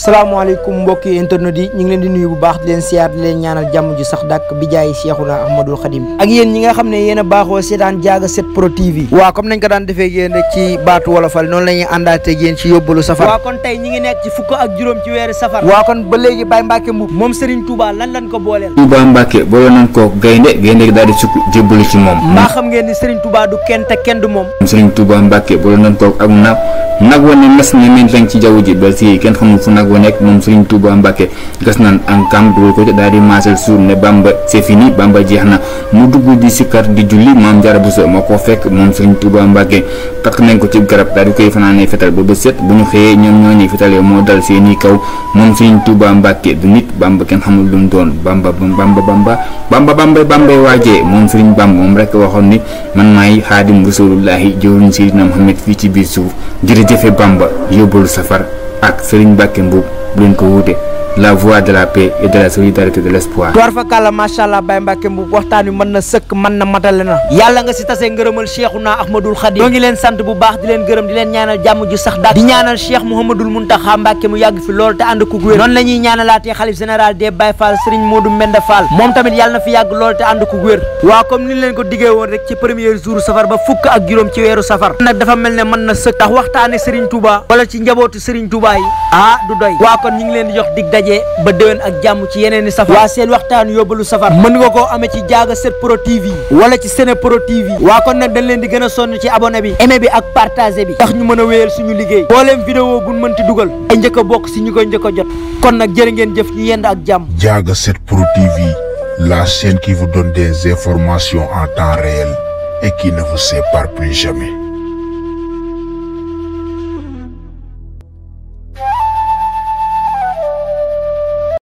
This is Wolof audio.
salaamaaleykum mbokki internet yi ñu ngi leen di nuyu bu baax di leen siyaar di leen ñaanal jàmm ju sax dàkk bi jaay Cheikhuna Ahmadul Khadim ak yéen ñi nga xam ne yéen a baaxoo seetaan Diaga 7 Pro TV waaw comme nañ ko daan defee yéen rek ci baatu wolofal noonu la ñuy àndaatee yéen ci yóbbalu safar waaw kon tey ñi ngi nekk ci fukk ak juróom ci weeru safar waaw kon ba léegi Baye Mbacke Mboup moom Serigne Touba lan ko booleel Touba Mbacke boole nañ ko gaynde daal di sukk jébbalu ci moom mbaa xam ngeen ni Serigne Touba du kenn te kenn du moom Serigne Touba Mbacke boole nañ ko ak nag wa ne mes ne meen ci jaww ji ba si kenn xamul fu nag wa nekk moom Serigne Touba Mbacke gas naan am kam dugal ko daal di maasal suur ne Bamba c'est fini Bamba jeex na mu dugg di sikkar di julli maam Jaara Buso moo ko fekk moom Serigne Touba Mbacke takk nañ ko ci garab daal di koy fanaanee fetal ba set bu ñu xëyee ñoom ñooñu fetalee moo dal seeni kaw moom Serigne Touba Mbacke du nit Bamba kenn xamul lu mu doon Bamba waajee moom Serigne Bamba moom rek waxoon ni man maay xaadim rasulullahi jëwriñ Seydina Muhammad fii ci biir suuf jërëjëfe Bamba yóbbalu safar ak Serigne Mbacke Mboup bu leen ko wuute la voie de la paix et de la solidarité de l'espoir. door fa kàlla macha allah Baye Mbacke Mboup waxtaan wi mën na sëkk mën na matale na yàlla nga si tase ngërëmal Cheikhuna Ahmadul Khadim ñoo ngi leen sant bu baax di leen gërëm di leen ñaanal jàmm ju sax daal di ñaanal Cheikh Mouhamadoul Mountakha Mbacke mu yàgg fi lool te ànd ku wér noonu la ñuy ñaanalaatee xalif général des Baye Fall Serigne Modou Mbenda Fall moom tamit yàlla na fi yàgg lool te ànd ku wér waaw comme ni leen ko diggee woon rek ci premier jour safar ba fukk ak juróom ci weeru safar nag dafa mel ne mën na sëkk tax waxtaane Serigne Touba wala ci njabootu Serigne Touba yi du doy waaw kon ñu ngi leen di jox dig daje ba déwén ak jàmm ci yeneen i safar waa seen waxtaan yóbbalu safar mën nga koo amee ci Diaga 7 Pro TV wala ci Sene Pro TV waa kon nag dañ leen di gën a sonn ci abonné bi aimé bi ak partagé bi tax ñu mën a wéyal suñu liggéey booleem vidéo buñ mënti dugal ay njëkk a bokk si ñu koy njëkk a jot kon nag jërë ngeen jëf ñu yend ak jàmm. Diaga 7 Pro TV, la chaîne qui vous donne des informations en temps réel et qui ne vous sépare plus jamais.